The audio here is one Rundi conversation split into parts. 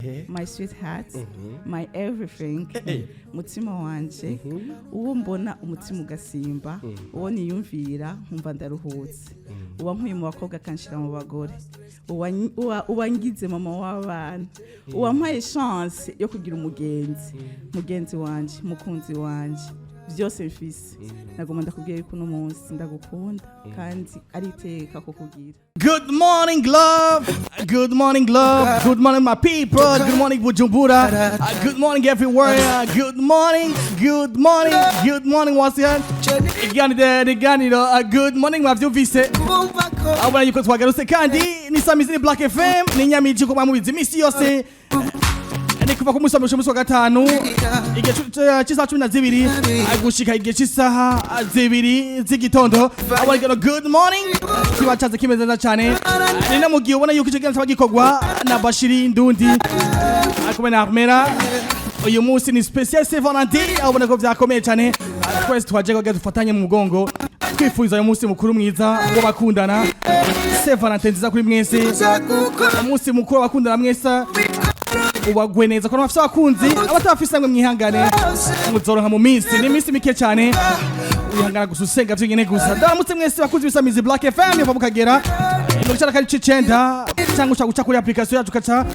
My sweetheart, my everything, mutima wanje, uwo mbona umutima ugasimba, uwo niyumvira nkumva ndaruhutse, uwa nkuye mu bakobwa akanshira mu bagore, uwangize mama w'abana, uwampaye chance yo kugira umugenzi, mugenzi wanje, mukunzi wanje, byose mfise. Nagomba ndakubwira yuko uno munsi ndagukunda kandi ari iteka kukubwira. Good morning, love. Good morning, love. Good morning, my people. Good morning, Bujumbura. Good morning, everywhere. Good morning. Good morning. Good morning, once again. Iganiro, iganiro. Good morning, mwavyumvise. Abona yuko twagarutse kandi ni Samizi, ni Black FM, ni Nyamiji ko mubizi imisi yose. Ni kuva ku munsi wa mbere, wa gatanu, igihe c'isaha 12 gushika igihe c'isaha 2 z'igitondo. Abona good morning kiba caze kimeze neza cyane. Ni no mu gihe ubona yuko ico kiganiro kiba gikorwa na Bashiri Ndundi ari kumwe na Armera. Uyu munsi ni special Saint Valentin, aho ubona ko vyakomeye cyane. Twese twaje kugira dufatanye mu mugongo, twifuriza uyu munsi mukuru mwiza w'abakundana. Saint Valentin nziza kuri mwese, umunsi mukuru w'abakundana mwese ubagwe neza ko bafise abakunzi. Abatabafise mwe mwihangane, muzoronka mu minsi, ni iminsi mike cyane. Wihangana gusa, usenga vyonyene gusa. Ndaramutse mwese bakunzi b'isamizi Black FM yava mukagera 9.9, cyangwa ushaka guca kuri application yacu, ukaca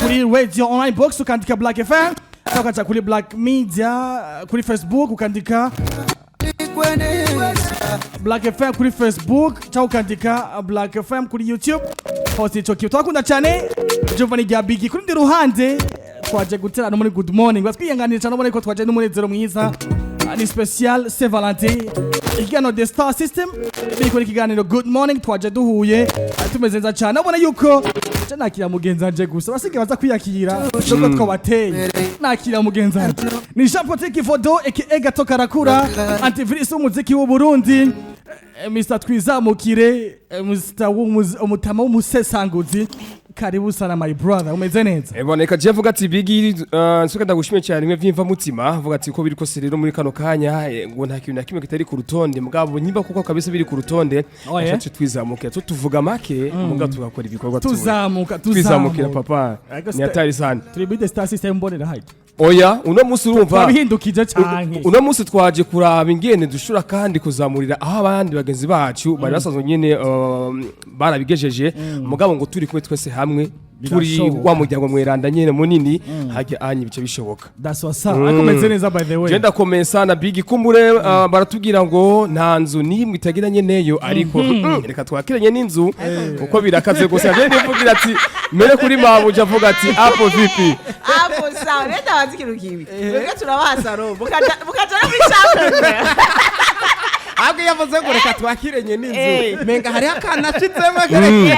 kuri radio online box ukandika Black FM, cyangwa ukaca kuri Black Media kuri Facebook ukandika Black FM kuri Facebook, cyangwa ukandika Black FM kuri YouTube hose. Ico kiyo twakunda cyane Giovanni rya Bigi. Kuri ndi ruhande twaje guterana muri good morning, batwiyanganira cyane. Ubona ko twaje n'umunezero mwiza. Ni special Saint Valentin, ikiganiro The Star System biri ikiganiro Good Morning. Twaje duhuye tumeze neza cyane. Ubona yuko je nakira mugenzi wanje gusa, basigaye baza kwiyakira nuko twabateye. Nakira mugenzi wanje ni Jean Patrick Vodo aka Gato Karakura, antivirus w'umuziki w'u Burundi, Mr Twizamukire, Mr umutama w'umusesanguzi. Karibu sana, my brother, umeze neza? Eboneka je vuga ati Bigi, nsuka ndagushimiye cyane mwe vyimva mutima. Vuga ati ko biri kose rero muri kano kanya, ngo nta kintu na kimwe kitari ku rutonde, mugabo nyimba kuko kabisa biri ku rutonde. Ashatse twizamukira tu tuvuga make, mugabo tugakora ibikorwa Tuzamuka. twizamukira. Tuzamuka. Papa. Ariko ni hatari sana. Turi muri The Star System mbonera hayi. Oya, uno munsi urumva twabihindukije canke? Uno munsi twaje kuraba ingene dushobora kandi kuzamurira aho abandi bagenzi bacu bari basanzwe nyene barabigejeje, mugabo ngo turi kumwe twese hamwe, turi Birashoboka. wa muryango mweranda nyene munini hajya anya ibice bishoboka. That's what's up. Ariko umeze neza, by the way? Je ndakomeye sana, Bigi. Kumbure baratubwira ngo nta nzu n'imwe itagira nyeneyo, ariko reka twakiranye n'inzu kuko birakaze gusa. Je nivugira ati mere kuri mabuja, avuga ati hapo vipi? Hapo sawa. Rero ndabaza ikintu kibi, mwebwe turabaha salon, mukaja no muri chambre. Ahubwo iyo avuze ngo reka twakiranye n'inzu, menga hariho akantu ashitsemo. Kanye.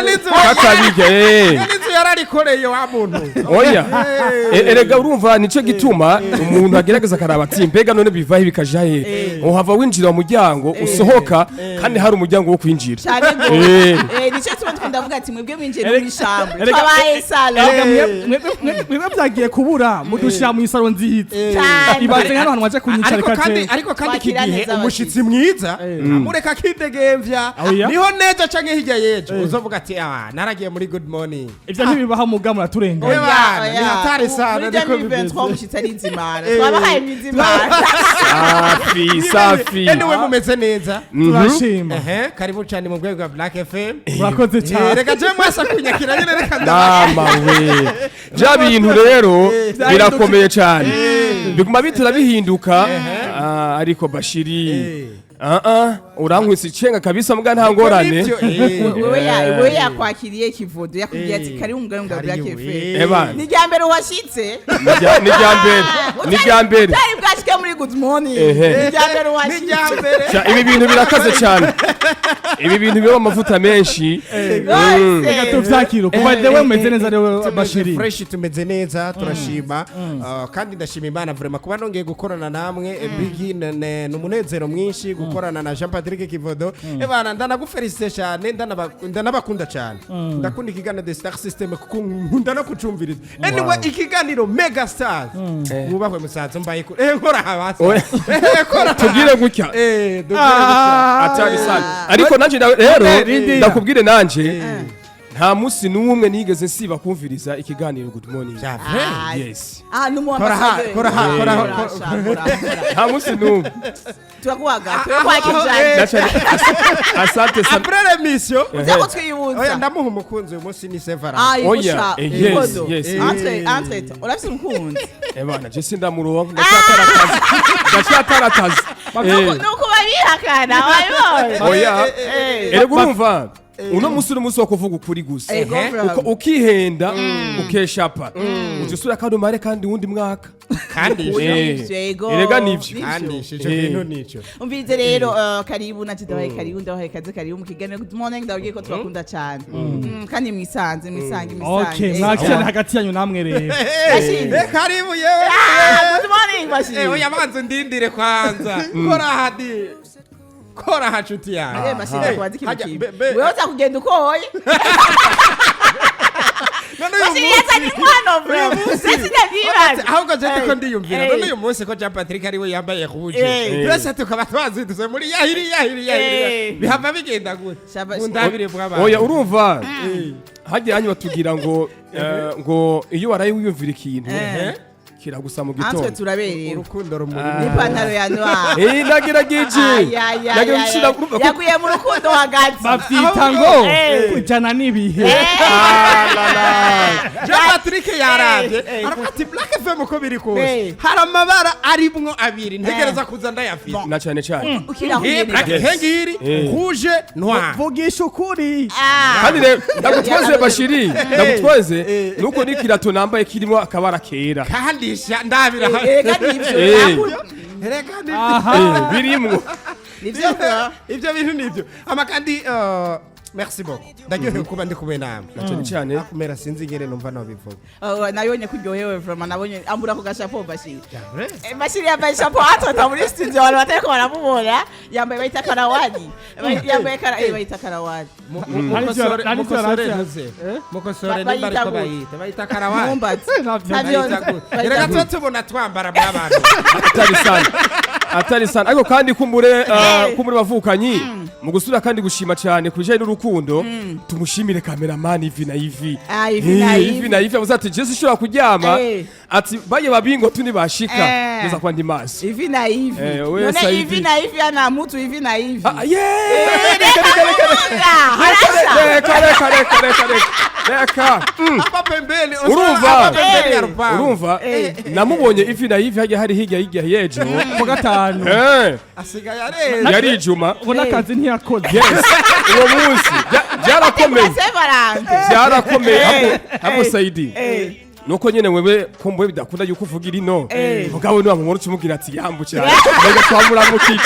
N'inzu. Kakabirya eh. N'inzu yararikoreye wa muntu. Oya. Erega urumva nico gituma umuntu agerageza akaraba ati mbega none bivahe bikaja he? Uhava winjira mu muryango usohoka kandi hari umuryango wo kwinjira. Cyane gose. Nico tuma twenda ndavuga ati mwebwe mwinjiye no muri chambre, twabaye salon. Erega mwebwe byagiye kubura mudushira mu isaro nziza. Cyane. Ibaze nk'ahantu hantu waje kunyicarika. Ariko kandi, ariko kandi iki Twakira gihe neza. Umushitsi mwiza amureka akidegemvya. Oya. Niho nejo canke hirya yejo uzovuga ati ah, naragiye muri Good Morning. Ivyo ntibibaho, muga muraturenganya. Oya. Bana, ni hatari sana, muri niko 2023 bimeze. Umushitsi ari nzimana, twabahaye imizimana. Safi safi. Anyway, mumeze neza? Turashima. Ehe, karibu cyane mu rwego rwa Black FM. Murakoze cyane. Reka je mwasa kunyakira nyine, reka ndaba. Dama we, bya bintu rero birakomeye cyane, biguma bitira bihinduka. Ariko Bashiri, urankwisa icenga kabisa, mbwa nta ngorane. Nivyo, eh. Wewe yakwakiriye Kivodo, yakubwiye ati karibu mugari bwa Black Karibu, FM. Eba. Ni rya mbere washitse. Ni irya mbere, ni irya mbere. Utari bwashike muri Good Morning. Ehe. Ni rya mbere Ni washitse. irya mbere. Sha, ibi bintu birakaze cyane, ibi bintu birimo amavuta menshi. Rwose. Reka tuvyakire kuva the way umeze neza rero. Tumeze Bashiri. fresh, tumeze neza, turashima. Kandi ndashima Imana vraiment kuba nongeye gukorana namwe. Bigi, ni umunezero mwinshi gukorana na Jean Patrick Kivodo. Ebana, ndanagufelicite cyane, ndanabakunda cyane. Ndakunda ikiganiro The Star System kuko nkunda no kucumviriza. Anyway, ikiganiro Mega Stars, mwubahwe musaza, mbaye kure, nkora habasi. Oya. Kora. Tubwire gutya. Dubwire gutya. Atari sana, ariko nanje rero Rindira. ndakubwire nanje. Nta munsi n'umwe nigeze nsiba kumviriza ikiganiro Good Morning. Vya vrai? Ah, Yes. Ah, ni umu Kora ha, ambassadeur. kora ha, kora ha, Kora, sha, kora, kora. Nta munsi n'umwe. Turakuhaga, turakuhaga ijana. Asante sana. Après l'émission, Uza kutwibutsa. oya, ndamuha umukunzi uyu munsi ni Sevara. Ah, Oya, igusha, yes, ikodo. yes. Entre entre, urafise umukunzi? Ebana, je sindamuronka, ndacyatarataza, ndacyatarataza. Nuko babihakana, wabibonye? Oya. Erega urumva uno munsi uri umunsi wo kuvuga ukuri gusa. Ego, Uko ukihenda ukeshapa, uja usubira kandi umare kandi wundi mwaka. Kandi Nivyo, ego. Erega nivyo. kandi ico kintu nico. Umvirize rero, karibu na ndabahaye karibu, ndabahaye kaze, karibu mu kiganiro Good Morning. Ndababwiye ko tubakunda cyane. Kandi mwisanze, mwisange, mwisange. Okay, mwakirane hagati yanyu namwe rero. Bashir. Karibu yewe. Ah, good morning, Bashir. Oya, banza ndindire kwanza. Kora hadi. Kora ha, nshuti yawe. Bashir, ndakubaza ikintu Hajya, kimwe. be- Wewe uza kugenda ukoye. None uyu Bashir munsi yazanye inkwano, bro. Uyu munsi- Ndetse ndabyibaza. Ahubwo je ndiko ndiyumvira, none uyu munsi ko Jean Patrick ari we yambaye rouge, twese tukaba twazindutse muri yahiri yahiri yahiri, bihava bigenda gute? Mundabire bw'abantu. Oya, urumva hagiye hanyu batubwira ngo ngo iyo waraye wiyumvira ikintu kiragusa mu Antwe gitondo. turaberewe. Urukundo rumuri. N'ipantaro ya noir. Ndagerageje. Ay, ay, ay, Ndagerageje ay, ay. urumva ko Yaguye mu rukundo hagati. Bavyita ngo kujana n'ibihe. Jean Patrick yaravye aravuga ati: "Black FM, uko biri kose hari amabara arimwo abiri ntegereza kuza ndayafite." Na cyane cyane. Ukirahuye. Black hengiri, rouge, noir. Vugisha ukuri. Kandi rero ndagutwaze, Bashiri, ndagutwaze nuko n'ikirato nambaye kirimo akabara kera. Kandi sha ndabira. Erega nivyo. Reka nibyo. Birimwo. Nivyo, bro. Ibyo bintu nibyo ama kandi merci beaucoup, ndaryohewe kuba ndi kumwe namwe. Na cyane cyane. Akumera sinzi ingene numva nobivuga. Oh, nabonye kuryohewe vraiment, nabonye ambura ku gashapo, Bashir. Bashir yambaye chapeau atota muri studio, abantu batariko baramubona. Yambaye, bayita karawani. Yambaye kara, bayita karawani. Mukosore, Nari ivyo mukosore. yari Ntuze mukosore. Bayita Nimba ariko gute? bayita karawani. Mwumbatse. Navyo. Navyo. Bayita gute? Bayita Erega gute? tuba tubona twambara mw'abantu. Atari sana, atari sana, ariko kandi kumbure kumbure bavukanyi mu gusubira kandi gushima cyane ku bijyanye n'urukundo, tumushimire cameraman Ivi na Ivi. Ah, Ivi na Ivi. Ivi na Ivi avuze ati: "Jesi ushobora kuryama." Ati: "Baye babingo tu nibashika ngeza kwa ndi maso." Hivi na hivi. Wewe None Saidi. hivi na hivi ana mtu hivi na hivi. Ah, yeah! Reka, reka, reka, reka. Harasha. Reka, reka, reka, reka, reka, reka. Hapa pembeni. Urumva? Hapa pembeni ya rupangu. Urumva namubonye Ivi na Ivi hajya hari hirya hirya yejo. Ku gatanu. Asigaye arenze. Yari ijuma. Ubona akazi ntiyakoze. Yes, uwo munsi byarakomeye. Sevarange. Byarakomeye habo Saidi, nuko nyene wewe kumbuye bidakunda yuko uvugira ino, mugabo niwa mubona ucumubwira ati: "Yambu cyane mbega twamuramukije."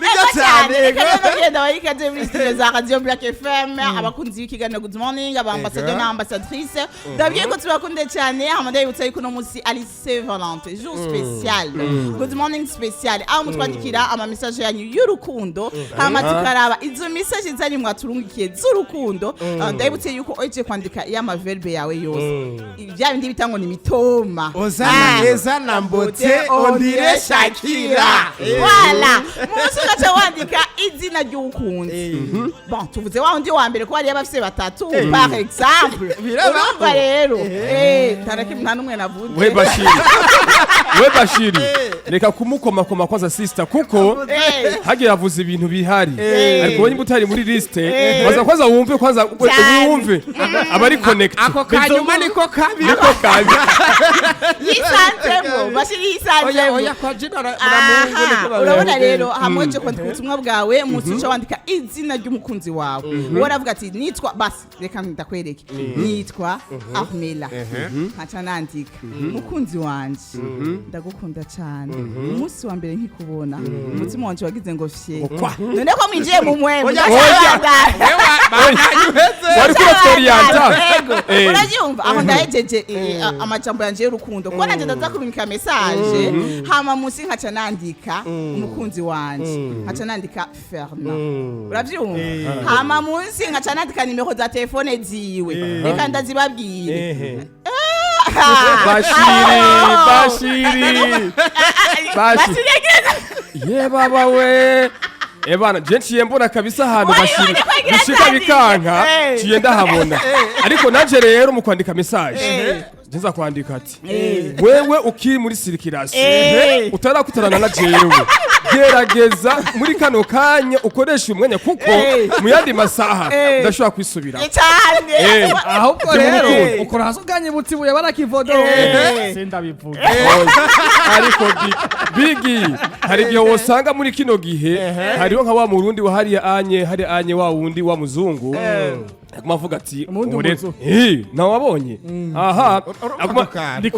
Nibyo cyane. Reka rero genda bayikaze muri studio za Radio Black FM, abakunzi b'ikiganiro Good Morning, aba ambassadeur na ambassadrice. Ndabwiye ko tubakunde cyane. Hama ndabibutsa yuko uno munsi ari Saint Valentin, jour spécial, Good Morning spécial, aho mutwandikira ama message yanyu y'urukundo, hama tukaraba izo message zanyu mwaturungikiye z'urukundo. Ndabibutse yuko oje kwandika ya verbe yawe yose, bya bindi bita ngo ni mitoma. Ozana eza mbote ondire Shakira. Voilà, munsi ugaca wandika izina ry'uwukunze. Bon, tuvuze wa wundi wa mbere ko hariyo abafise batatu, par exemple. Birabaho. Urumva rero, nta nta n'umwe navuze. We Bashiri, we Bashiri, reka kumukomakoma kwanza sister, kuko hagiye yavuze ibintu bihari, ariko wowe nimba utari muri liste, baza kwanza wumve kwanza. Cyane. Wumve abari connect. Ako kanyuma niko kabi. Niko kabi. Yisanzemo, Bashiri. Oya. Yisanzemo. Oya, kwa jina la Mungu niko. Aha, urabona rero hamwe uje kwandika ubutumwa bwawe, munsi uca wandika izina ry'umukunzi wawe. Wowe uravuga ati: "Nitwa", basi reka ndakwereke, "Nitwa Ahmela", nkaca nandika: "Mukunzi wanje, ndagukunda cyane. Umunsi wa mbere nkikubona, umutima wanje wagize ngo fye." None ko mwinjiye mu mwembe? Oya. Wari kuratworiyanta. Yego. Urabyumva aho ndahejeje amajambo yanje y'urukundo, kuko nanjye ndaza kurungika message. Hama munsi nkaca nandika umukunzi wanje, nkaca nandika Fernand, urabyumva? Hama munsi nkaca nandika nimero za telefone ziwe, reka ndazibabwire. Bashiri, Bashiri, Bashiri, ye baba we. Ebana, je nciye mbona kabisa ahantu Wari bashira wari kwagira bishika cyane. bikanka, ciye ndahabona. Ariko nanje rero mu kwandika message, je nza kwandika ati: "Wewe ukiri muri circulation, utarakutarana na jewe, gerageza muri kano kanya ukoresha umwanya, kuko mu yandi masaha ndashobora kwisubira." Cyane. Ahubwo Ndi mu rero rukundo. ukora hasi ubwanyibutse ibuye barakivodo, sindabivuga. Ariko bigi hari igihe wosanga muri kino gihe hariho nka wa murundi wa hariya anye, hari anye wa wundi wa muzungu aguma avuga ati Umurundi "Ubu rero- w'umuzungu. Nawe wabonye aha aguma Ndi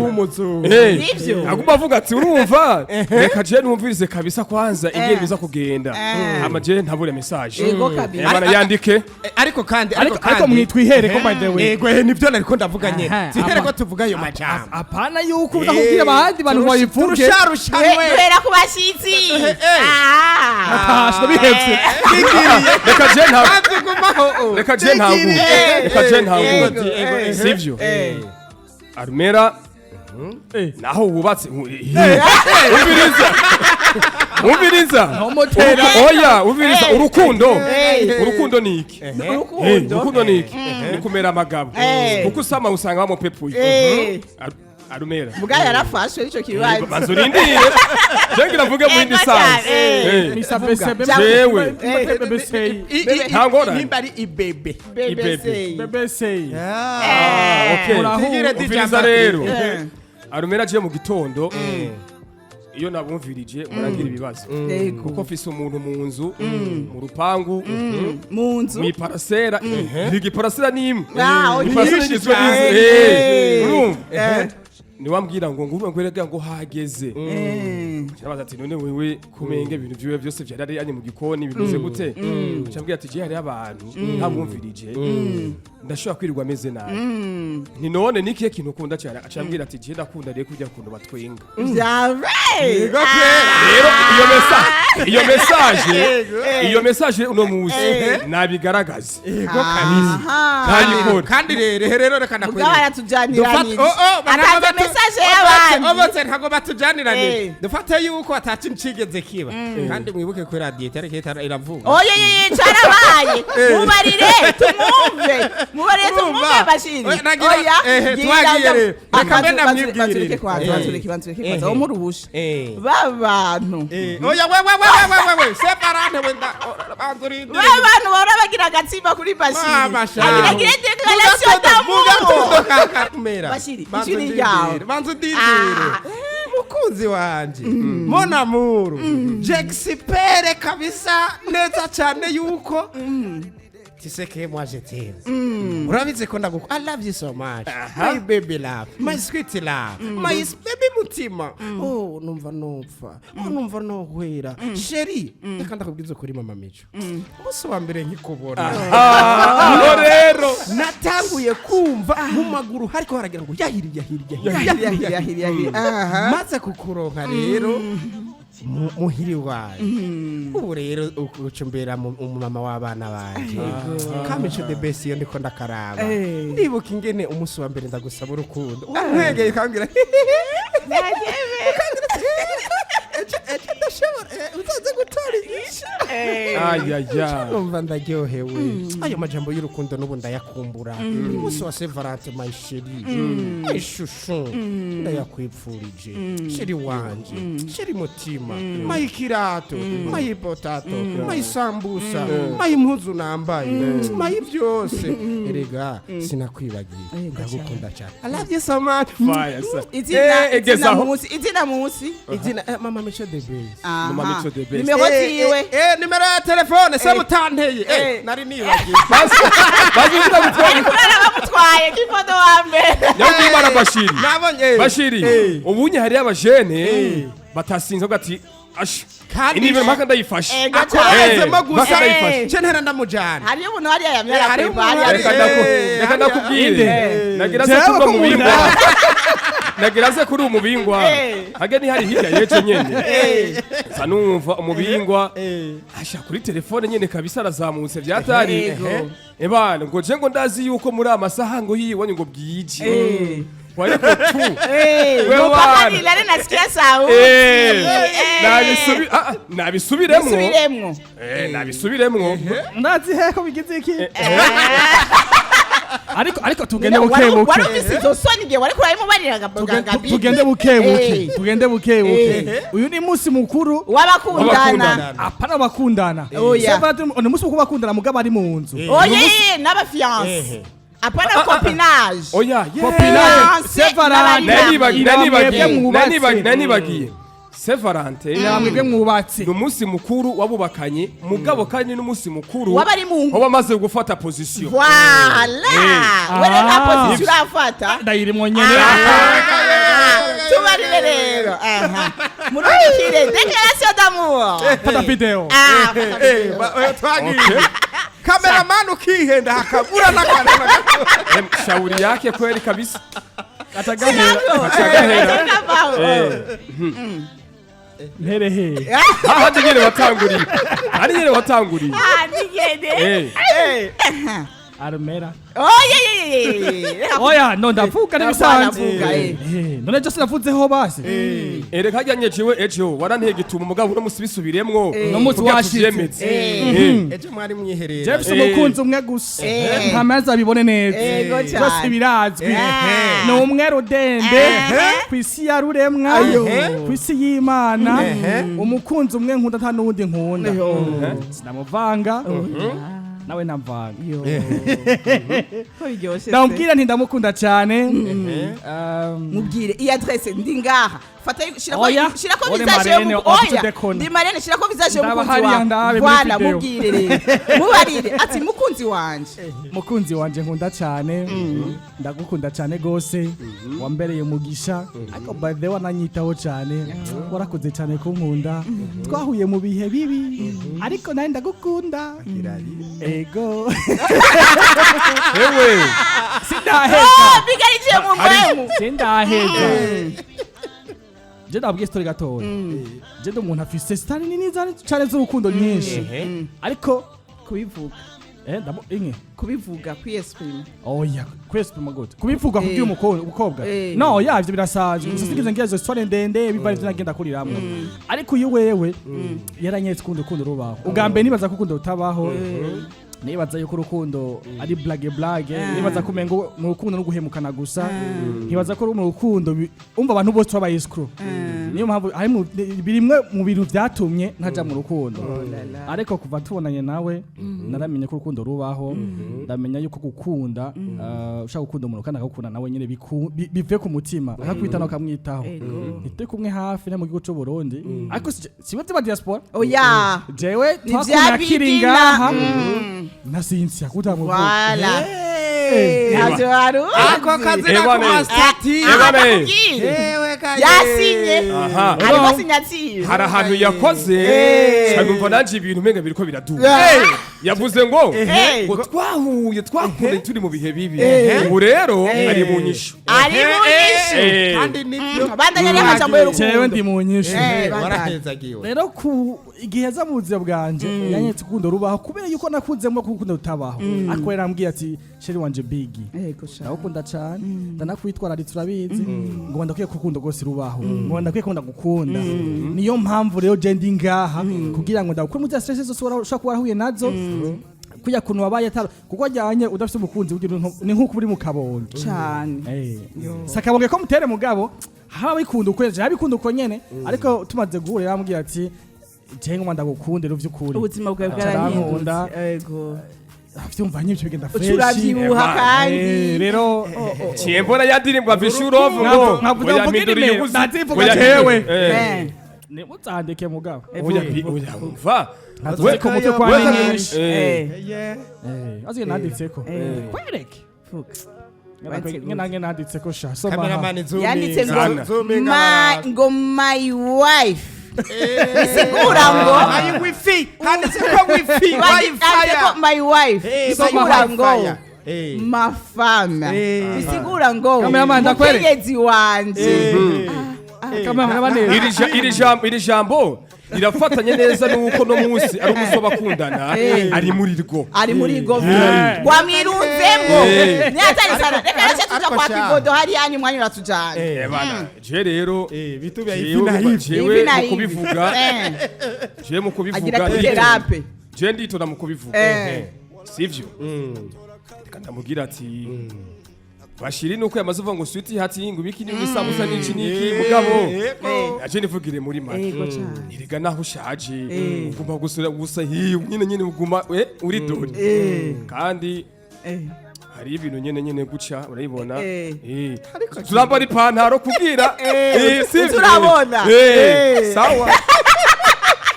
w'umuzungu. Nivyo. Aguma avuga ati: "Urumva, reka je numvirize kabisa kwanza ingene biza kugenda, hama je ntabure message." Yego kabisa. Bana yandike. Ariko kandi Ariko mwitwihere ko, by the way. Yego, nibyo nariko ndavuga nyene. Twihere ko tuvuga ayo majambo. Apana yuko uza kubwira abandi bantu ngo bayivuge. Turusharushanwe. Duhera ku bashyitsi. Ah. Atashe ndabihevye. Reka je nta Tugumaho. Reka je ntangu, reka je ntangu. Ego. Sivyo, Arumera, naho wubatse, umviriza, umviriza. Ntomotera. Oya, umviriza, urukundo, urukundo ni iki? Urukundo. Urukundo ni iki? Ni kumera amagabo, kuko usama usanga bamupepuye. Arumera Mbwa yarafashwe n'ico kibazo. Banza urindire, je ngira mvuge mu yindi Ego sansi. cyane. Misa BCB. Jewe. BBC. Nta ngorane. Nimba ari ibebe. BBC. BBC. Ah, okay. Tigire di Umviriza Jean rero, Eh. Arumera, agiye mu gitondo iyo nabumvirije muragira ibibazo, kuko mfise umuntu mu nzu, mu rupangu, Mu nzu. mu iparasera. Igiparasera ni imwe. Ah, okay. Iparasera igizwe n'inzu. Urumva, niwambwira ngo ngubu ngo erega ngo hageze. Cyabaza ati: "None wewe kumenge ibintu vyiwe byose vyari ari anye mu gikoni bimeze gute?" Cyambwira ati: "Je hari abantu ntabumvirije ndashobora kwirirwa ameze nabi." Nti: "None nikihe kintu ukunda cyane?" Acambwira ati: "Je ndakunda rero kurya kuntu batwenga." Vyawe. Rero iyo message uno musi nabigaragaze. Yego kabisa. Ntabikora. Kandi rero reka Mugabo ndakwereka. aratujaniranije. Oh, ntabwo Atanze message y'abandi. Obotse ntabwo batujaniranije. Dufate yuko atakintu cigeze kiba. Kandi mwibuke ko radiyo itariki iravuga. Oye ye, carabaye. Mubarire tumwumve. Mubarire tumwumve, Urumva? Bashiri. Oya, nagira- Oya. Twagiye rero. Reka mbe ndamwibwirire. Batureke kwanza, batureke, batureke kwanza. Umurubusha. Ba bantu. Oya, we we we we we we separate we nda banza urindire. Ba bantu bahora bagira agatsimba kuri Bashiri. Mama sha. Agira gire déclaration d'amour. Mugatondo kakamera. Bashiri, Banza ijwi ni ryawe. undindire, banza undindire. Ah. Mukunzi wanje, mon amour, j'espère kabisa neza cyane yuko tu sais que moi je t'aime. Urabizi ko ndagukunda. I love you so much, my baby love, my sweet love, my baby mutima. Oh, numva nopfa, oh, numva nohwera. Chéri, reka ndakubwiza ukuri, mama Mico, umunsi wa mbere nkikubona, Aho rero natanguye kumva mu maguru hariko haragira ngo yahiri yahiri yahiri yahiri Yahiri, yahiri. Aha. Maze kukuronka rero muhiri wawe, ubu rero ucumbera umumama w'abana banje, Kamico the best. Iyo ndiko ndakaraba, ndibuka ingene umunsi wa mbere ndagusaba urukundo wankwegeye, ukambwira ejo ndashobora, uzaze gutora inyishu. Ayaya. Numva ndaryohewe. Ayo majambo y'urukundo n'ubu ndayakumbura. Umunsi wa Saint Valentin, my chérie, my chouchou, ndayakwipfurije, chéri wanje, chéri mutima, my kirato, my potato, my sambusa, my mpuzu nambaye, my byose. Erega sinakwibagiye, ndagukunda cyane. I love you so much. Fire sa. Izina, Eh, izina egezaho. munsi, izina munsi. Izina, mama Mico the best. Aha. Mama Mico the best. Nimero ziwe. Nimero ya telefone se mutanteye? Nari nibagiwe. Bazi gutwara. Kurara bamutwaye kifoto wa mbere. Nyakubahwa Bashiri. Nabonye. Bashiri, ubunye hariyo abajene batasinze bavuga ati: "Asha, Kandi inimero mpaka ndayifashe." Ego. Akorezemo Mpaka gusa. ndayifashe. Ce ntera ndamujana. Hariyo umuntu hariya yamye Hariyo arakwepa umuntu hariya. Reka reka ndakubwire, nagira se Jewe kuri ko umubingwa, nagira se kuri umubingwa. Hage ni hari hirya yejo nyene nsa numva umubingwa asha kuri telefone nyene kabisa arazamutse vyatari. Ebana, ngo je ngo ndazi yuko muri amasaha ngo yiwanye ngo bwije. Ariko tu Eh, Wewe mpaka wana. nilale nasikia sauti. Eh, Eh. nabisubiremwo. Bisubiremwo. Nabisubiremwo. Ndazi he ko bigize iki, ariko tugende buke buke. Wari ufise izo soni igihe wariko urabimubarira? Tugende buke buke, tugende buke buke. Uyu ni munsi mukuru w'abakundana. W'abakundana. Apana abakundana. Oya. Saint Valentin ni umunsi mukuru w'abakundana, mugabo ari mu nzu. Oye, n'abafiancé, apana copinage. Oya, yeah. Copinage. Fiancé Saint Valentin. n'abari Nanibagiye. Mwebwe mwubatse. Nanibagiye Saint Valentin Mwebwe mwubatse. Ni umunsi mukuru wabubakanye, mugabo kandi n'umunsi mukuru W'abari mu ngo. w'abamaze gufata position. Voilà. Wewe nta Ah. position urafata. Ndayirimwo nyene. Ah, tubarire rero. Aha, murungikire déclaration d'amour. Fata video. Ah, fata Eh, video. twagiye cameraman ukihenda hakabura n'akantu na gato. Shauri yake kweli kabisa. Atagahera. Atagahera. Atagahera. Mperehe. Hahandi nyene watanguriye, hari nyene watanguriye. Ah, nigende. Arumera. Oh, yeah, yeah, yeah, yeah. Oya, no, ndavuga n'ibisanzwe. Ndavuga, eh. None jose navuzeho basi. Ereka hajyanye jewe ejo waranteye gituma, umugabo uno musi bisubiremwo. Uno musi kugira washitse. tuvyemeze. Ejo mwari mwiherera. Jefferson, umukunzi umwe gusa, nta mazi abibone neza. Ego cyane. Byose birazwi, ni umwe rudende ku isi ya ruremwa, ku isi y'Imana. Umukunzi umwe nkunda, nta n'uwundi nkunda, sinamuvanga nawe ntamvanga. Yo. Ko biryoshe se. Ndamubwira nti ndamukunda cyane. Mubwire iyi adresse, ndi ngaha, fata, shirako. Oya. Shirako Ore visage marene, y'umukunzi. Oya, dekona. ndi marraine, shirako visage Ndaba y'umukunzi hariya wawe. ndabe muri Voilà, video. mubwire rero, mubarire ati mukunzi wanje. Mukunzi wanje nkunda cyane, ndagukunda cyane gose, wambereye umugisha, ariko by the way wananyitaho cyane, warakoze cyane kunkunda. Twahuye mu bihe bibi, ariko nawe ndagukunda, ego. Ewe. Sindaheza. Oh, bigarije mu mwemu. Sindaheza. Je ndabwiye story gatoya. Je ndi umuntu afise sitari nini cyane z'urukundo nyinshi, ariko Kubivuga. Ndamu inke. Kubivuga, kwiyesprima. Oya, kwesipima gute? Kubivuga kubwira umukobwa? Eh. No, ya, ivyo birasanzwe gusa sinigeze ngira izo histoire ndende biva ivyo nagenda kuriramwo. Ariko uyu wewe yaranyeretse ukundi urukundo rubaho. Ubwa mbere nibaza ko urukundo rutabaho, nibaza yuko urukundo ari blague blague, nibaza ko umengo mu rukundo no guhemukana gusa, nkibaza ko mu rukundo umva abantu bose babaye escroc. Niyo mpamvu hari birimwe mu bintu vyatumye ntaja mu rukundo. Ariko kuva tubonanye nawe naramenye ko urukundo rubaho, ndamenya yuko gukunda, ushaka gukunda umuntu kandi akagukunda nawe nyene, bive ku mutima, akakwita akamwitaho. Ntituri kumwe hafi no mu gihugu c'u Burundi, ariko siwe tuba diaspora. Oya. Jewe Ni vya twakunda kiri bigina. ngaha nasinzia kutamuvuga. Voilà, ntavyo wari Ako kazi Eh, na bane. kumasitati. Bane. Ndakubwire. Ewe kaye. Yasinye. Aha. Ariko signature. Hari ahantu yakoze numva nanje ibintu umenga biriko biraduga. Yavuze ngo ngo twahuye, twakundanye turi mu bihe bibi, ubu rero ari mu nyishu. Ari mu nyishu. Kandi nibyo. Bandanya n'amajambo Jewe y'urukundo. ndi mu nyishu. Bandanya. Warahezagiwe. Rero ku igihe aza mu buzima bwanje yanyeretse urukundo rubaho, kubera yuko nakunzemo ko urukundo rutabaho. Ariko yarambwiye ati: "Chéri wanje Bigi, Ego sha. ndagukunda cyane, ndanakwitwararitse, urabizi, ngo ndakwiye ko urukundo rwose rubaho, ngo ndakwiye ko ndagukunda. Niyo mpamvu rero je ndi ngaha kugira ngo ndagukure muri za stress zose ushobora kuba warahuye nazo, kuya kuntu wabaye atari kuko wajyanye udafite umukunzi, ugira ni nk'uko uri mu kabondo." Cyane. Si akabonge ko mutere, mugabo haba bikunda uko yaje bikunda uko nyene. Ariko tumaze guhura yarambwiye ati: "Je ngoma ndagukunde vy'ukuri." Ubuzima bwawe Arankunda. bwarahindutse, ego. Vyumva nyivyo bigenda fresh. Ucurabyibuha kandi. Rero Ciye mbona ya ndirimbo Vishurov ngo Nkavuga ngo mvuga yampinduriye inimero, ubuzima. ndazivuga Ngo jewe. Nimuzandike mugabo. Oya, oya, umva. Ntazuzi ko mutwe kwa ni nyinshi. Azi nanditseko kwereke. Vuga. Nange nanditseko sha, soma aha. Cameraman zoom. Yanditse ngo Zana. my, ngo my wife, bisigura ngo Ayi wifi handitse ko wifi. Yanditse ko my wife, bisigura ngo ma femme, bisigura ngo Cameraman, ndakwereka. mukenyezi wanje. Cameraman, neza. Iri jambo Irafatanye neza nuko no munsi ari umunsi w'abakundana, ari muri rwo. Ari muri go, wamwirunzemo. Nihatari sana. Reka nace tuja Ariko kwa sha. Kivodo hariya, ni umwanya uratujana. Bana, je rero Vitu vya jewe hivi na hivi. Jewe Hivi na mu hivi. kubivuga, jewe mu kubivuga Agira nditonda. terape. Je nditonda mu kubivuga. Sivyo? Reka ndamubwira ati Bashiri, nuko yamaze uvuga ngo sweetheart, ngo ibiki n'ibisambusa n'iki n'iki, mugabo aje nivugire muri make. Ego cyane. Niriga naho ushaje uguma gusura gusa hiyo nyine nyine, uguma uri dore kandi hari ibintu nyene nyene guca urayibona. Turambara ipantaro kubwira, sivyo? Turabona. Sawa.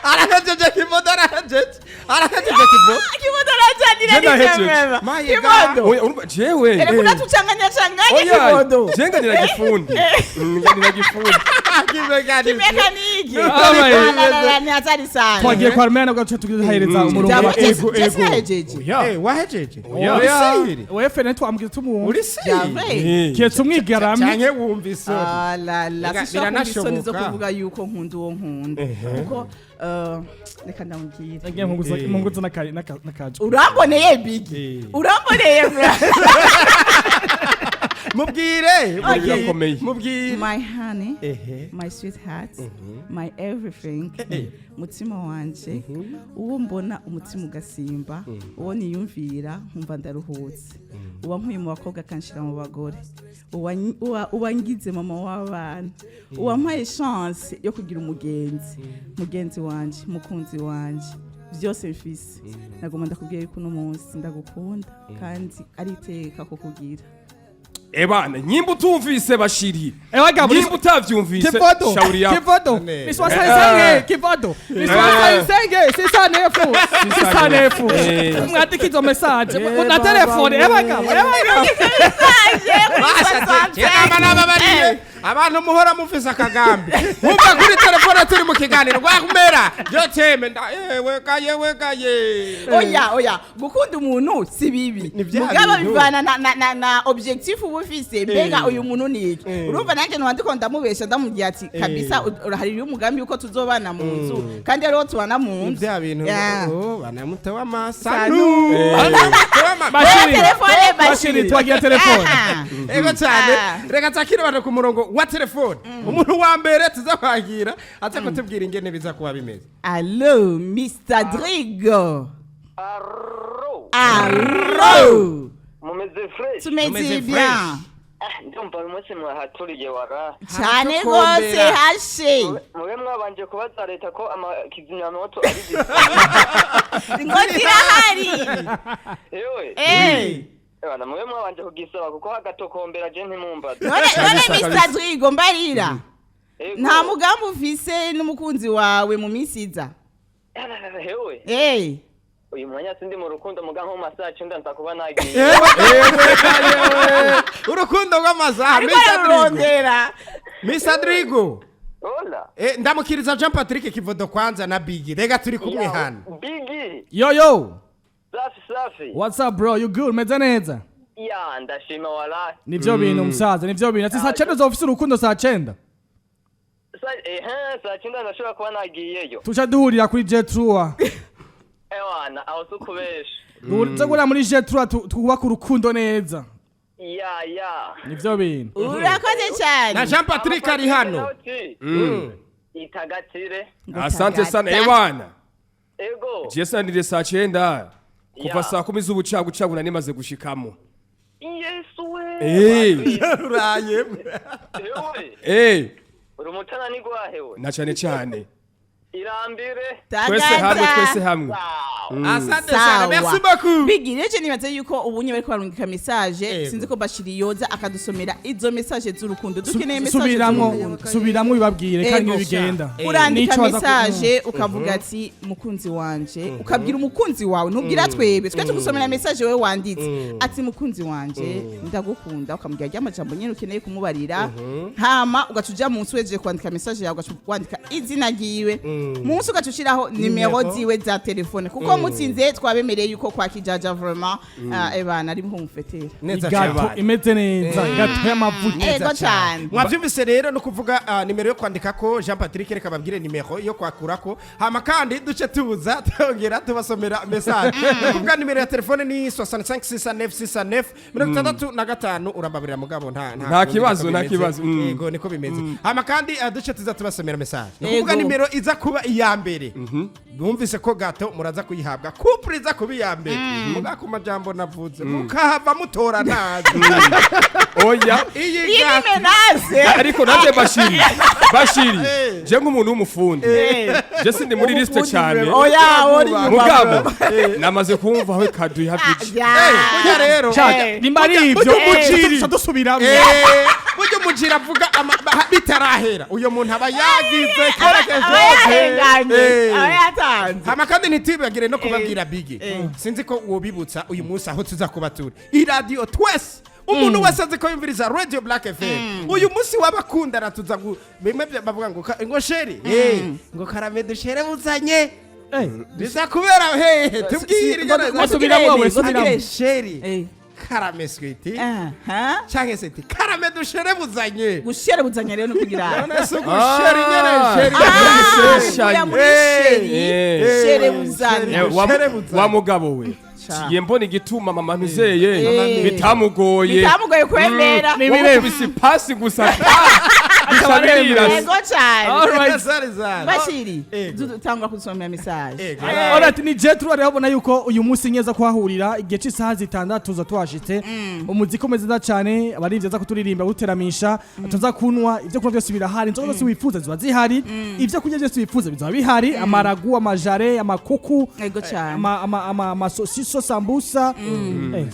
Arahejeje Kivodo, arahejeje, arahejeje Kivodo. Kivodo arajanira. Je nahejeje. Nijemema. Maye. Kivodo. Oya, urumva jewe Erega unatuchanganya changanya. Oya, Kivodo. je nganira gifundi. Nganira gifundi. Kimekaniki. Ah, Ni hatari sana. Twagiye kwa Armena, ugaca tugahereza umurongo wa ego ego. Ego. Oya. Wahejeje? Oya. Uri siri? Oya, fene twambwira tumuwumva. Uri siri? Keretse umwigaramye. Canke wumva isoni? Ah, la la. Rega, Sinshobora kumva isoni zo biranashoboka. kuvuga yuko nkunda uwo nkunda, kuko reka ndamubwira. Ngiye mpunguza n'akajwi. Uramboneye, Bigi. Uramboneye, bra. Mubwire. Okay. Birakomeye. Mubwire. My honey, my sweetheart, my everything, mutima wanje, uwo mbona umutima ugasimba, uwo niyumvira nkumva ndaruhutse, uwa nkuye mu bakobwa akanshira mu bagore, uwangize mama w'abana, uwampaye chance yo kugira umugenzi, mugenzi wanje, mukunzi wanje, byose mfise. Nagomba ndakubwira yuko uno munsi ndagukunda kandi ari iteka kukugira. Ebana, nyimba utumvise Bashiri, Ewaga muri nyimba utavyumvise, Kivodo, shauri yako. Kivodo, Ne. ni 65, Kivodo, ni 65, 609, 609. Mwandike izo message na telefone, ewaga, ewaga. Inama n'ababariye abantu muhora mufise akagambi, mwumva kuri telefone turi mu kiganiro rwakumera yo teme nda yewe kaye we kaye. Oya, oya, gukunda umuntu si bibi. Ni vya Mugabo bintu. bivana na objectif uba ufise. Mbega uyu muntu ni iki? Urumva nanjye ntiwandiko ndamubesha, ndamubwira ati kabisa hari umugambi yuko tuzobana mu nzu, kandi ariho tubana mu Ni nzu. vya bintu. Yeah. Oh, banamutewa Sanu. amasanu. Bashiri, Telefone. Bashiri, Bashiri. twagira telefone. Aha. Ego cyane. Ah. Reka takire abantu ku murongo wa telefone. Umuntu wa mbere tuza kwakira aza kutubwira ingene biza kuba bimeze. Allo, Mr Drigo. Arro. Allo. Mumeze fresh? Tumeze Tumeze bien. fresh. Ah, ndumva uyu munsi mwahaturiye wara. Cyane Haratukombera. rwose hashe. Mube mwabanje kubaza leta ko amakizimyamoto ari Ngo zirahari. Yewe. Bana, mube mwabanje kugisaba kuko hagatokombera je ntimumbaze. None Mr Drigo, mbarira. Ego. Nta mugambi ufise n'umukunzi wawe mu minsi iza? Hewe. Uyu mwanya sindi mu rukundo, muga nko mu masaha 9 nza kuba nagiye. Urukundo rw'amasaha. Ariko Mr. Drigo. ararurondera. Mr. Drigo. Hola. Ndamukiriza Jean Patrick Kivodo kwanza na Bigi. Rega turi kumwe hano. Bigi. Yo yo, Safi safi. what's up bro, you good? Meze neza? Ya, ndashima wala. Nivyo bintu musaza, nivyo bintu. Ati saa 9 uzofise urukundo saa 9. Ehe, saa 9 ndashobora kuba nagiyeyo. Tuca duhurira kuri J3. Ewana, aho si ukubesha. Duhuriza guhurira muri J3 twubaka urukundo neza. Ya ya. Nivyo bintu. Urakoze cyane. Na Jean Patrick ari hano. Itagatire. Asante sana, ebana. Ego. Je sanire saa 9 kuva Ya. saa 10 z'ubucagucagu nari maze gushikamo. Yesu we. Uraye. Ewe. Uri umutana nigwahewe. Na cyane cyane. Irambire. Twese hamwe, twese hamwe. Wow. Asante sana. Merci beaucoup. Bigi rero nibaze yuko ubunye bariko barungika message. Ego. Sinzi ko Bashiri yoza akadusomera izo message z'urukundo. Dukeneye message Subiramwo, z'urukundo. subiramwo bibabwire kandi Ego. bigenda. Urandika Nico baza message ukavuga ati mukunzi wanje, ukabwira umukunzi wawe, ntubwira twebwe, twe tugusomera message wewe wanditse ati mukunzi wanje ndagukunda, ukamubwira rya majambo nyene ukeneye kumubarira, hama ugaca uja munsi wejeje kwandika message yawe, ugaca wandika izina ryiwe. Munsi ugaca ushiraho nimero ziwe za telefone, kuko mutsinze twabemereye yuko kwa Kijaja vraiment, ebana ari mumfetera. Neza Gâteau cyane. imeze neza, gâteau y'amavuta. Ego cyane. Mwabyumvise rero, no kuvuga nimero yo kwandika ko Jean Patrick, reka babwire nimero yo kwakurako, hama kandi duce tuza twongera tubasomera message. No kuvuga nimero ya telefone ni 65 69 69 65. Urambabirira mugabo, nta Nta kundi, kibazo, niko nta bimeze. kibazo. Yego, niko bimeze. Hama kandi duce tuza tubasomera message. No kuvuga Yego. nimero iza kuba iya mbere, mwumvise ko gâteau muraza kuyihabwa, couple iza kuba iya mbere, muga ku majambo navuze mukahava mutora nabi. Oya. Iyi Iyi ni gâteau menace. Ariko nanjye Bashiri, Bashiri, je nk'umuntu w'umufundi, je sindi muri liste cyane. Oya, uri inyuma. Mugabo namaze kumva aho kaduha ihavije. Ya. Burya rero Nimba ari ibyo, Burya umuciri. tuca dusubiramo. Burya umujira avuga bitarahera, uyo muntu aba yagize Aba kerekezo. yahenganye, aba yatanze. Hama kandi ntitwibagire no kubabwira, Bigi, sinzi ko wobibutsa uyu munsi aho tuza kuba turi, iradiyo twese, umuntu wese azi ko yumviriza Radio Black FM, uyu munsi w'abakundana tuza bimwe bavuga ngo ngo chéri, ngo karame dushere buzanye biza kubera hehe? Tubwire. Ngo Subiramo, we, tugire, ngo tugire. subiramo. Chéri, karame sweetie, canke seti karame dushere buzanye. Gushere buzanye rero no kugira None se gusheri nyene, chéri. Kuya muri chéri, shere buzanye. Shere buzanye. Wa mugabo we, Ca. ye mbona igituma mama ntuzeye bitamugoye. Bitamugoye kwemera. Ni birefu. Wamukubise ipasi gusa gusa birirasa. Yego cyane. Alright. Zari zari. Bashiri, Ego. dutangwa kusomera message. Ego. Alright, ni Jetro rero, ubona yuko uyu munsi nyeza kuhahurira igihe cy'isaha 6 tuza tuhashitse. Umuziki umeze neza cyane, abarivyi aza kuturirimba guteramisha, tuza kunywa ibyo kunywa byose birahari, inzoga zose wifuza ziba zihari, ibyo kurya byose wifuza bizaba bihari, amaragu, amajare, amakuku, Ego cyane. ama amasosiso, sambusa,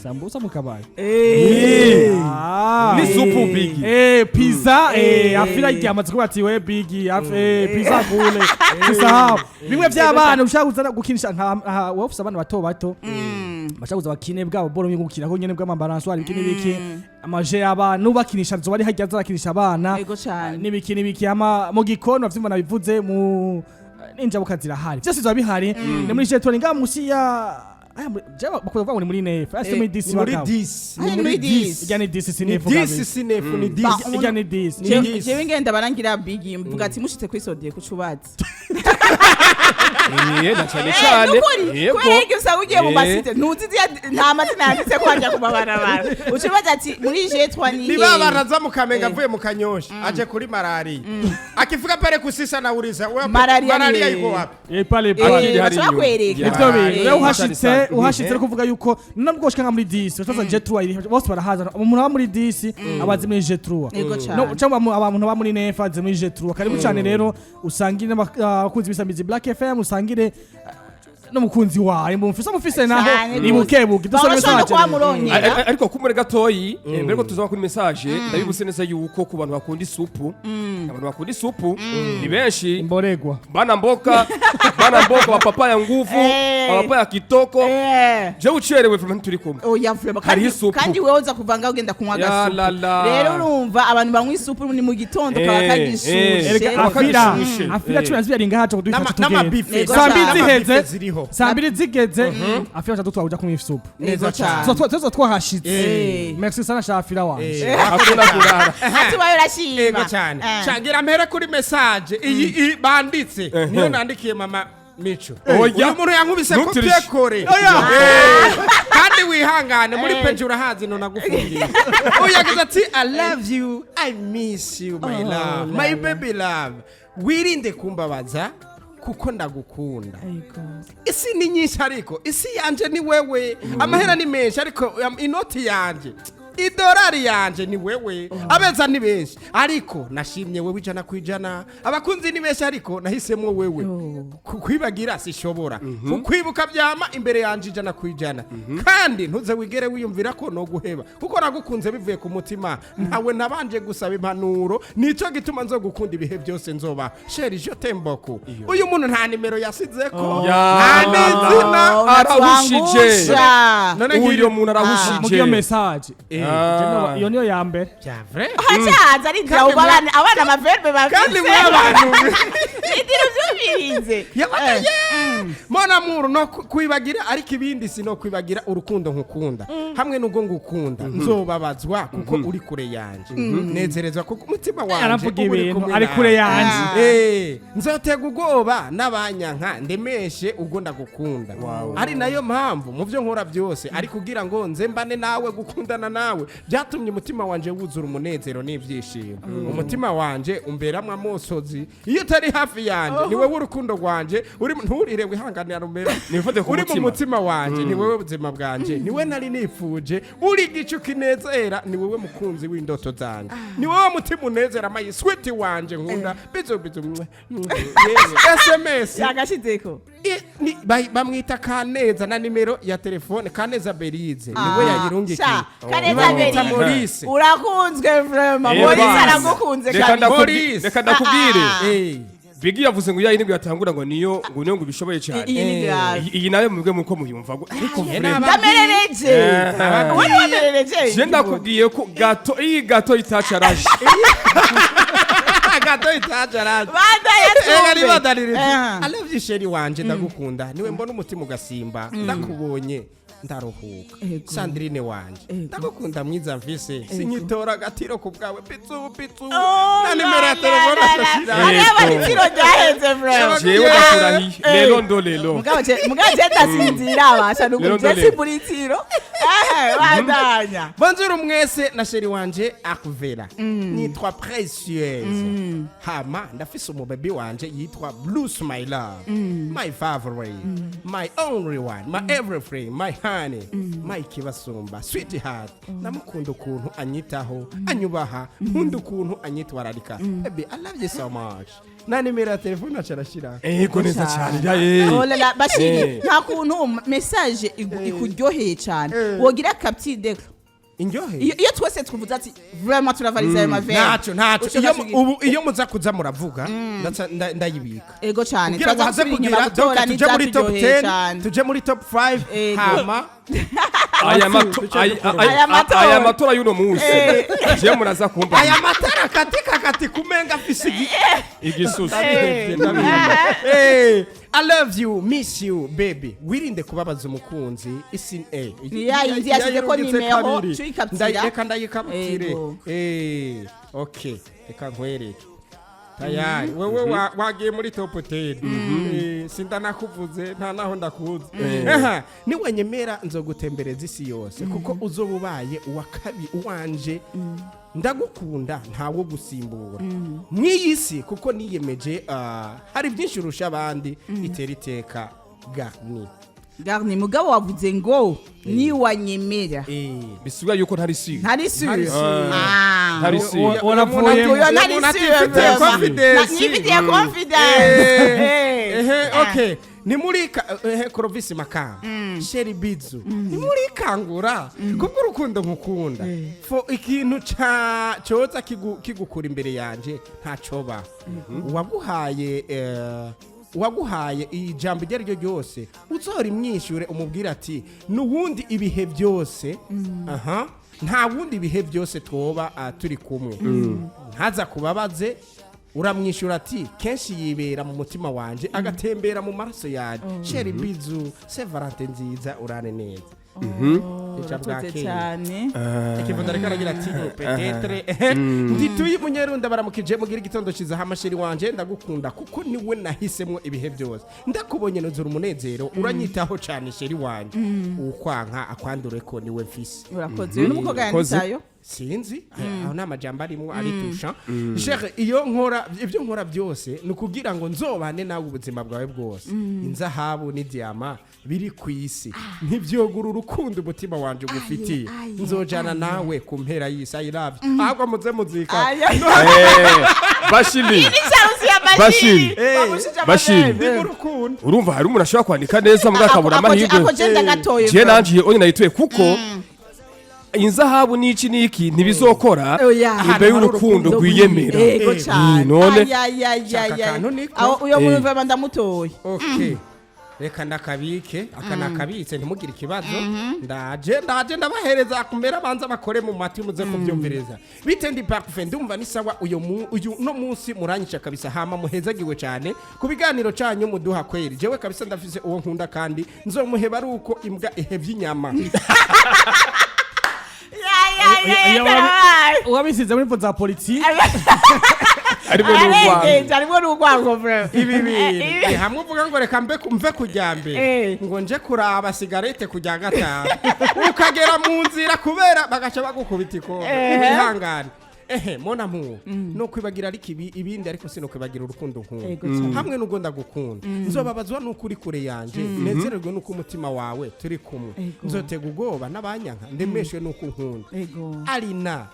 sambusa mu kabari. N'isupu, Bigi. Pizza, afira ryamaze kuba ati we Bigi, pizza kule. Tusahau. Bimwe by'abana ushaka kuzana gukinisha nka aha, wowe ufise abana bato bato. Bashaka kuza bakine bwabo boro gukina ko nyene bw'amabalançoire, ibiki n'ibiki. Amaje y'abana nubakinisha zoba ari hajya zarakinisha abana. Ego cyane. N'ibiki n'ibiki, ama mu gikoni bavyumva nabivuze, mu n'injabuka zirahari. Byose biba bihari. Ni muri Jetro ngaha musi ya aya je bakunda kuvuga ngo ni muri neuf. Ese muri 10 Ni muri bagabo. 10. Ni muri 10. Ijya ni 10, si Ni neuf. 10, si neuf, ni 10. Ijya ni 10. Ni Jewe ngenda barangira Bigi, mvuga ati mushitse kuri Sodier kucubatse. Na cyane cyane. Nukuri. Yego. Kubera ko usanga ugiye mu masite ntuzi nta mazina yanditse ko hajya ku mabarabara, ucubaza ati muri G3 ni Niba hehe? baraza mu Kamenge avuye mu Kanyosha aje kuri malaria, akifika pale kusisa nauliza wapi? Malaria ni Malaria hehe? iko wapi? Pale Akiri pale. hari Bashobora inyuma. kwereka. Ivyo bintu rero uhashitse, uhashitse Eh. no kuvuga yuko nubwo ushika nka muri 10 bataza G3 iri bose barahaza. Umuntu aba muri 10 abazi muri G3. Yego No, cyane. cyangwa abantu baba muri neuf azi muri G3. Karibu cyane rero, usangire n'abakunzi b'Isamizi Black FM, usangire n'umukunzi wawe mufise naho Cyane ni gose. bukebuke dusome Barashobora no message. kuhamurongera. Ariko kumure gatoyi, mbere ko tuzaba kuri message, ndabibutse neza yuko ku bantu bakunda isupu, abantu bakunda isupu ni benshi. Imboregwa. Bana mboka, bana mboka, bapapa ya nguvu, bapapa ya kitoko. Je ucerewe vraiment turi kumwe. Oya, vraiment. Hariho Kandi isupu. kandi wewe uza kuvanga ugenda kunywa Ya agasupu. la la. Rero urumva abantu banywa isupu ni mu gitondo kaba kagishushe. Erega Kaba afira kagishushe. afira 12 ngaha cyo kuduha. N'amabife. Yego Saa 2 cyane. ziheze, N'amabife ziriho. saa 2 zigeze, afira cha dutwara uja kunywa isupu. Yego cyane. Tuzo twahashitse. Merci sana shafira wanje. Hakuna kurara. Ati wayo urashima. Ego cyane. Cangira mpere kuri message iyi banditse, niyo nandikiye mama Mico. Oya. Uyu muntu yankubise ko Ntuturishe. pyekore. Kandi wihangane muri peji urahazi no nagufungiye. Uyu yagize ati: "I love you, I miss you, my love, my baby love. Wirinde kumbabaza kuko ndagukunda. Isi ni nyinshi ariko isi yanje ni wewe. Amahera ni menshi ariko inoti yanje, idolari yanje ni wewe. Abeza ni benshi ariko nashimye wewe 100%. Abakunzi ni benshi ariko nahisemo wewe. Kukwibagira sishobora, kukwibuka byama imbere yanje 100%. Kandi ntuze wigere wiyumvira ko no guheba kuko nagukunze bivuye ku mutima, ntawe nabanje gusaba impanuro. Nico gituma nzogukunda ibihe byose nzoba. Chéri, je t'aime beaucoup." Uyu muntu nta nimero yasizeko, nta n'izina. Arahushije. None nkiri- Uyo muntu arahushije. Mugiyo message. Iyo niyo ya mbere. Bya vrai. Hacaza ari Kandi ubwo abana amaverbe kandi bafise. mw'abantu. Rindira uvyumvirize. Yabaye mon amour, no kwibagira, ariko ibindi si no kwibagira urukundo nkukunda hamwe n'ubwo ngukunda. Nzobabazwa kuko uri kure yanje, nezerezwa kuko umutima wanje Aravuga uba uri ibintu kumwe ari nawe. kure yanje. Nzotega ubwoba n'abanyanka, ndemeshe ubwo ndagukunda, ari nayo mpamvu mu byo nkora byose ari kugira ngo nze mbane nawe. Gukundana nawe byatumye umutima wanje wuzura umunezero n'ibyishimo. Umutima wanje umberamwo amosozi iyo utari hafi yanjye. Ni wowe urukundo rwanje uri, nturire, wihanganira rumera Nifate ku uri mu mutima. Mutima wanje, ni wowe buzima bwanje, ni wowe nari nifuje, uri igicu kinezera, ni wowe mukunzi w'indoto zanjye, ni wowe mutima unezera, my sweet wanje nkunda. Bizu bizu, mwe, mwe. Yewe, SMS. Yagashizeko. Bamwita Kaneza na nimero ya telefone, Kaneza Berize niwe yayirungikiye. Sha, Kaneza Bamwita Berize. Maurice. Urakunzwe vraiment. Eh, Maurice basi. aragukunze Reka kabisa. Maurice. Reka ndakubwire. Bigi yavuze ngo yayi nibwo yatangura, ngo niyo ngo ibishoboye cyane. Iyi ni grave. Iyi nayo mubwe muko muyumva ariko vraiment. Ndamerereje. Wari wamerereje. Je ndakubwiye ko gato iyi gato itacaraje. Gato itajaraje. Banda Ega ya. nibadarire. I love you, chéri wanje, ndagukunda, niwe mbona umutima ugasimba, ndakubonye ndaruhuka. Ego. Sandrine wanje, ndagukunda mwiza mfise, sinyitora agatiro ku bwawe. Pitsu pitsu. Oh, Na nimero ya la, telefone la, la. ashashira. Areba itiro ryaheze vraiment. Jewe ndakurahiye, lelo ndo lelo. Mugabo je ndasinzira abasha nuko Lero je ndolero. simbura itiro. Bandanya. Bonjour mwese na chéri wanje Akuvera, nitwa Précieuse, hama ndafise umubebi wanje yitwa Bruce, my love, my favorite, my only one, my everything, my honey, my kibasumba sweetheart. Namukunda ukuntu anyitaho, anyubaha, nkunda ukuntu anyitwararika. Baby, I love you so much. Na nimero ya telefone acarashira. Ego, neza cyane ya eh. Oh la la, Bashiri, nta kuntu message ikuryoheye cyane wogira capture d'écran. Indyoheye. Iyo twese tuvuze ati vraiment turavaliza ayo mavere. Ntacyo ubu iyo muza kuza muravuga, ndayibika Ego cyane. Kugira ngo Turaza haze gusubira inyuma kugira donc gutora tuje muri top n'ibyaturyoheye 10, cyane. tuje muri top 5. Ego. Hama Aya mato Aya matora. Aya matora y'uno munsi, je muraza kumva. Aya matara katika kati kumenga afise Igisusu. I love you, miss you baby. Wirinde kubabaza umukunzi isi. Ni ya yindi yashizeko yayirungitse nimero, kabiri. tuyikaptira. Reka ndayikaptire. Ego. Okay, reka nkwereke. Tayari wewe wagiye muri top 10. Sindanakuvuze, nta naho ndakuzi. Aha, niwanyemera nzogutembereza isi yose kuko uzoba ubaye uwa kabi uwanje. Ndagukunda, ntawo gusimbura mw'iyi si kuko niyemeje. Hari byinshi urusha abandi. Itera iteka, Garni. Garni, mugabo wavuze ngo niwanyemera. Bisigura yuko ntari sûr. Ntari sûr. Ntari sûr. Ah. Ntari sûr. Waravuyemo. Uyo ntari Umuntu sûr atifitiye vraiment. confidence. Nifitiye confidence. Ehe, okay, ni muri ehe, Clovis Makamba, chéri bisou, ni muri kangura kubwo urukundo nkukunda fo ikintu ca coza kigukura imbere yanje ntacoba. Uwaguhaye uwaguhaye ijambo iryo ari ryo ryose, uzora imyishure, umubwira ati nuwundi ibihe byose. Aha, nta wundi ibihe byose twoba turi kumwe, ntaza kubabaze. Uramwishyura ati kenshi yibera mu mutima wanje, agatembera mu maraso yanjye. Chéri bisou, Saint Valentin nziza, urane neza. Ica Urakoze bwakeye. cyane. Ikivundo ariko aragira ati peut-être ndituye umunyarunda. Baramukije, mugira igitondo cyiza. Hama chéri wanje, ndagukunda kuko niwe nahisemo ibihe byose. Ndakubonye nuzura umunezero, uranyitaho cyane, chéri wanje. Ukwanka akwandure ko niwe mfise. Urakoze. Uyu n'umukobwa Urakoze. yanditsayo. Sinzi, aho nta majambo arimo aritusha. Chéri, iyo nkora ibyo nkora byose ni ukugira ngo nzobane nawe ubuzima bwawe bwose. Inzahabu n'idiyama biri ku isi ntibyogura urukundo umutima wanjye ugufitiye. Aye, Nzojana nawe ku mpera y'isi. I love you. Ahubwo muze muzika. Aye. Bashili. Isharusi ya Bashiri. Bashiri. Bamushije Bashiri. amabere. Ndi mu rukundo. Urumva hari umuntu ashobora kwandika neza mbwa akabura amahirwe. Ako je ndagatoye. Je nanjiye onye nayituye kuko inzahabu n'iki n'iki ntibizokora Oya. imbere y'urukundo rwiyemera. Ego cyane. None Ay, ay, ay, Shaka ay, ay. akantu niko. Aho uyo muntu vraiment ndamutoye. Okay. Reka ndakabike aka, nakabitse, ntimugire ikibazo. Ndaje, ndaje, ndabahereza kumera banza bakore mu matwi, muze kubyumviriza. Bite, ndi parfait, ndumva ni sawa. Uyu no munsi muranyica kabisa. Hama muhezagiwe cyane ku biganiro cyanyu muduha kweri. Jewe kabisa ndafise uwo nkunda, kandi nzomuheba ari uko imbwa ihevye inyama. Ya, ya, ya, Iyo karabaye. Wabisize muri mvo za politiki. Arimo n'urwango. Arengeje, harimo n'urwango vraiment. Ibi bintu hamwe uvuga ngo reka mbe mve kujya mbere, ngo nje kuraba sigarete kujya gatanu, ukagera mu nzira kubera bagaca bagukubita ikombe. Wihangane. Ehe, mona mu no kwibagira, ariko ibi ibindi, ariko sino kwibagira urukundo nkunda. Ego cyane. Hamwe n'ubwo ndagukunda, nzobabazwa n'uko uri kure yanje, nezererwe n'uko umutima wawe turi kumwe. Nzotega ubwoba n'abanyanka, ndemeshwe n'uko unkunda. Arina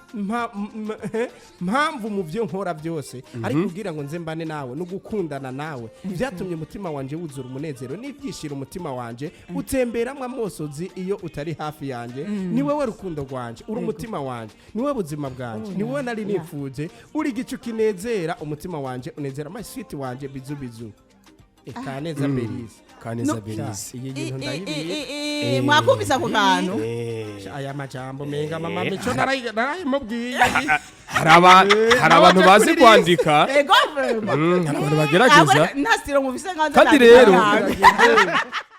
mpamvu mu byo nkora byose, ariko kugira ngo nze mbane nawe no gukundana nawe, byatumye umutima wanje wuzura umunezero n'ibyishiro. Umutima wanje utemberamwo amosozi iyo utari hafi yanjye. Ni wowe rukundo rwanje, uri umutima wanje, ni wowe buzima bwanje, ni wowe nari nifuje, uri igicu kinezera umutima wanje, unezera my sweet wanje. Bisous, bisous. Kaneza Berize. Kaneza No. Berize. Iyi bintu ndayibika. Mwakumvise ako kantu? Aya majambo menga mama mico narayimubwiye. Hari abantu nawe bazi kuri kwandika. Ego vraiment. Hari abantu bagerageza. Nta stylo mufise nka Kandi rero-